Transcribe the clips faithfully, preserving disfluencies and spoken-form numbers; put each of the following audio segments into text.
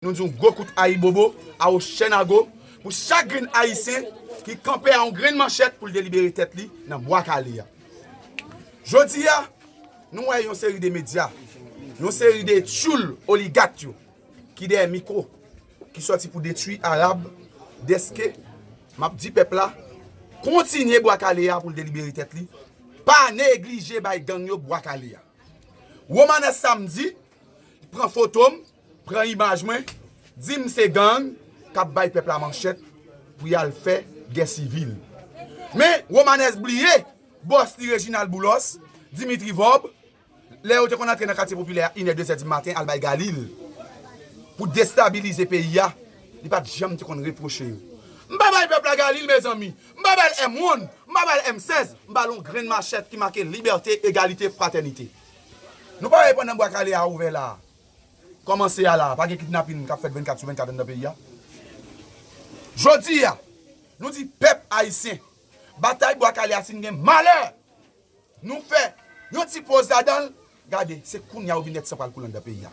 Nou di yon gwo kout ayibobo a Ocenago pou chak grenn Ayisyen ki kanpe a yon grenn manchèt pou l delibere tèt li nan Bwa Kale a. Jodi a, nou wè yon seri de medya, yon seri de tchoul oligat yo ki dèyè mikwo, ki sòti pou detwi Arab, dèske m ap di pèp la, kontinye Bwa Kale a pou l delibere tèt li, pa neglije bay gang yo Bwa Kale a. Romanes Samedi pran foto m, pran imaj mwen, di m se gang k ap bay pèp la manchèt pou y al fè gè sivil. Men Romanes bliye bòs li Reginald Boulos, Dimitri Vorbe, lè yo te konn antre nan katye popilè a inè, dezè di maten, al bay Galil pou destabilize peyi a, li pa t janm te konn repwoche yo. M pa bay pèp la Galil, mezanmi. M pa ba l M on, m pa ba l M sèz, m ba l yon grenn machèt ki make libète, egalite, fratènite. Nou pa wè pandan Bwa Kale a ouvè la a, kòmanse a la a, pa gen kidnapin k ap fèt vennkat sou vennkat anndan peyi a? Jodi a, nou di pèp ayisyen, batay Bwa Kale a, si n gen malè nou fè yon ti poz ladan l, gade, se kounye a yo vin nèt san pral koule anndan peyi a.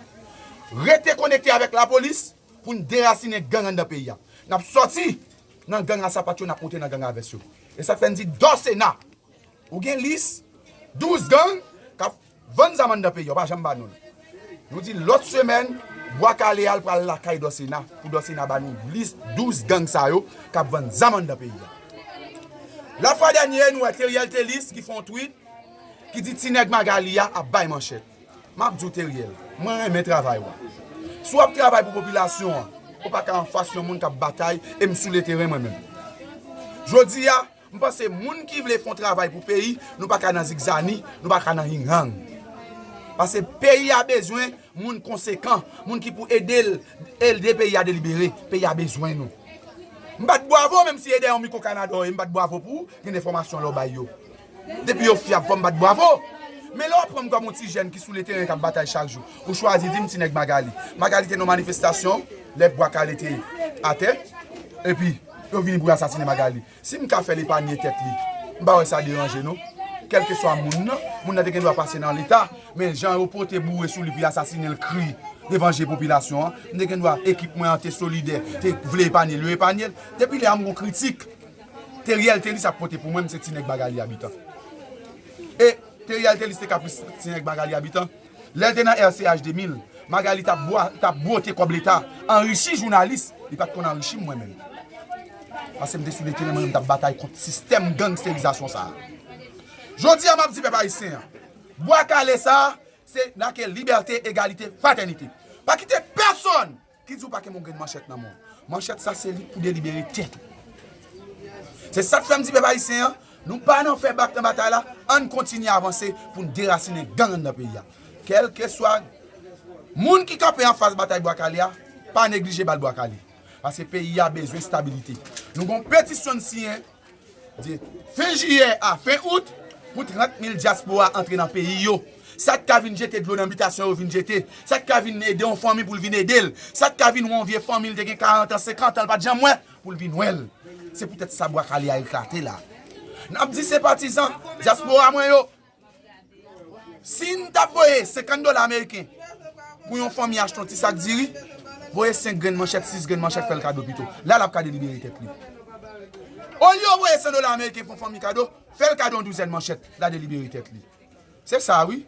Rete konekte avèk lapolis pou n derasinen gang anndan peyi a. N ap sòti nan gang a sapat yo, n ap monte nan gang a vès yo. E sa k fè n di Dòsena, ou gen lis douz gang k ap vann zam anndan peyi a, ou pa janm ba non l. Nou di lòt semèn, Bwa Kale a l pral lakay Dòsena, pou Dòsena ba nou lis douz gang sa yo k ap vann zam anndan peyi a. Lafwa dènye, nou wè Teriel Telis ki fè yon tweet, ki di ti nèg Magali a ap bay manchèt. M ap di w, Teriel, mwen renmen travay w. Si w ap travay pou popilasyon an, ou pa ka anfas yon moun k ap batay e m sou le teren mwen menm. Jodi a, m panse moun ki vle fè yon travay pou peyi, nou pa ka nan zigzani, nou pa ka nan hinghang. Paske peyi a bezwen moun konsekan, moun ki pou ede l, ede peyi a delibere. Peyi a bezwen nou. M bat bwavo, menm si e dèyè yon mikwo Kanada w ye, m bat bwavo pou ou, gen enfòmasyon lè w bay yo. Depi yo fyab, fò m bat bwavo. Men lè w pran m kòm yon ti jèn ki sou le teren k ap batay chak jou, ou chwazi di m ti nèg Magali. Magali te nan yon manifestasyon, lè Bwa Kale te atè, epi yo vini pou yo asasinen Magali. Si m ka fè l epanye tèt li, m pa wè sa deranje non. Kèlkeswa moun nan, moun nan te gen dwa pase nan leta, men jan yo pote boure sou li pou y asasinen l kri devan je popilasyon an, m te gen dwa, ekip mwen an te solidè, te vle epanye l, yo epanye l. Depi lè a m gon kritik, Teriel Telis ap pote pou mwen, m se ti nèg Magali abitan. E Teriel Telis te ka plis ti nèg Magali abitan. Lè l te nan R C H de mil, Magali t ap bwa-, t ap bwote kòb leta, anrichi jounalis, li pa t konn anrichi m mwen menm. Paske m te sou le teren, mwen menm m t ap batay kont sistèm gangsterizasyon sa a. Jodi a, m ap di pèp ayisyen an, Bwa Kale sa a, se make libète, egalite, fratènite. Pa kite pèsonn ki di w pa kenbe yon grenn manchèt nan men w. Manchèt sa se li pou delibere tèt ou. Se sa k fè m di pèp ayisyen an, nou pa nan fè bak nan batay la, ann kontinye avanse pou n derasinen gang anndan peyi a. Kèlkeswa moun ki kanpe anfas batay Bwa Kale a, pa neglije ba l Bwa Kale. Paske peyi a bezwen stabilite. Nou gon petisyon n siyen, de fen jiyè a fen out, pou trant mil dyaspora antre nan peyi yo. Sa k ka vin jete dlo nan bitasyon yo vin jete. Sa k ka vin ede yon fanmi pou l vin ede l. Sa k ka vin wè yon vye fanmi l te gen karant an, senkant an, l pa t janm wè, pou l vin wè l. Se poutèt sa Bwa Kale a eklate la. N ap di senpatizan dyaspora mwen yo, si n t ap voye senkant dola ameriken pou yon fanmi achte yon ti sak diri, voye senk grenn manchèt, sis grenn manchèt, fè l kado pito. La l ap ka delibere tèt li. Olye w voye san dola ameriken pou yon fanmi kado, fè l kado yon douzèn manchèt, l a delibere tèt li. Se sa wi.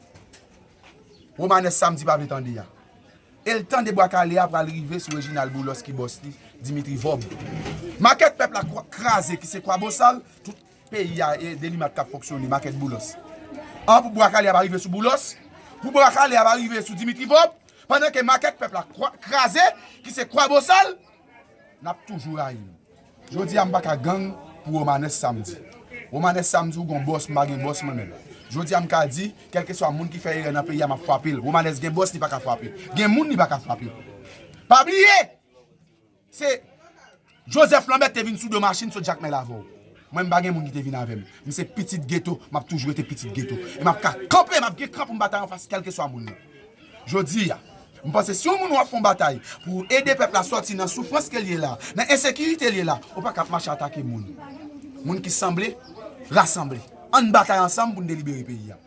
Romanes Samedi pa vle tande a. E l tande Bwa Kale a pral rive sou Reginald Boulos ki bòs li, Dimitri Vorbe. Makèt pèp la kwa-, kraze ki se Kwabosal, tout peyi a e Delimat k ap fonksyone, makèt Boulos. An pou Bwa Kale a pa rive sou Boulos, pou Bwa Kale a pa rive sou Dimitri Vorbe, pandan ke makèt pèp la kwa-, kraze ki se Kwabosal, n ap toujou rayi nou. Jodi a m pa ka gang pou Romanes Samedi. Romanes Samedi ou gon bòs, m pa gen bòs mwen menm. Jodi a m ka di, kèlkeswa moun ki fè erè nan peyi a, m ap frape l. Romanes gen bòs, li pa ka frape. Gen moun, li pa ka frape. Pa bliye, se Joseph Lambert te vin sou do machin sot Jakmèl avè w. Mwen m pa gen moun ki te vin avè m. M se pitit geto, m ap toujou rete pitit geto. E m ap ka kanpe, m ap gen kran pou m batay anfas kèlkeswa moun nan. Jodi a, m panse si yon moun w ap fè yon batay pou ede pèp la sòti nan soufrans ke l ye la, nan ensekirite l ye la, ou pa ka ap mache atake moun. Moun ki sanble, rasanble. Ann batay ansanm pou n delibere peyi a.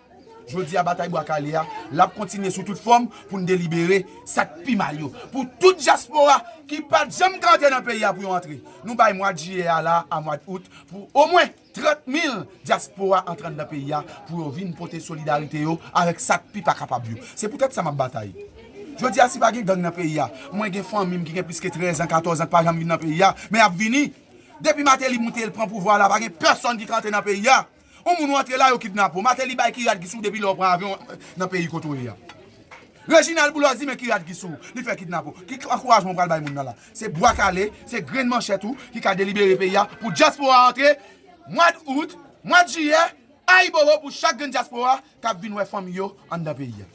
Jodi a, batay Bwa Kale a, l ap kontinye sou tout fòm pou n delibere sa k pi mal yo. Pou tout dyaspora ki pa t janm ka antre nan peyi a pou yo antre. Nou bay mwa jiyè a la a mwa d out pou omwen trant mil dyaspora antre anndan peyi a pou yo vin pote solidarite yo avèk sa k pi pa kapab yo. Se poutèt sa m ap batay. Jodi a, si pa gen gang nan peyi a, mwen gen fanmi m ki gen plis ke trèz an, katòz an, k pa janm vin nan peyi a, men y ap vini. Depi Martelly moute, l pran pouvwa la, pa gen pèsonn ki ka antre nan peyi a. Yon moun ou antre la, yo kidnape w. Martelly bay kirad ki sou w depi lè w pran avyon nan peyi kote w ye a. Reginald Boulos di men kirad ki sou w, li fè kidnape w. Ki ankourajman w pral bay moun nan la? Se Bwa Kale, se grenn manchèt ou ki ka delibere peyi a pou dyaspora antre mwa d out, mwa d jiyè, ayibobo pou chak grenn dyaspora k ap vin wè fanmi yo anndan peyi a.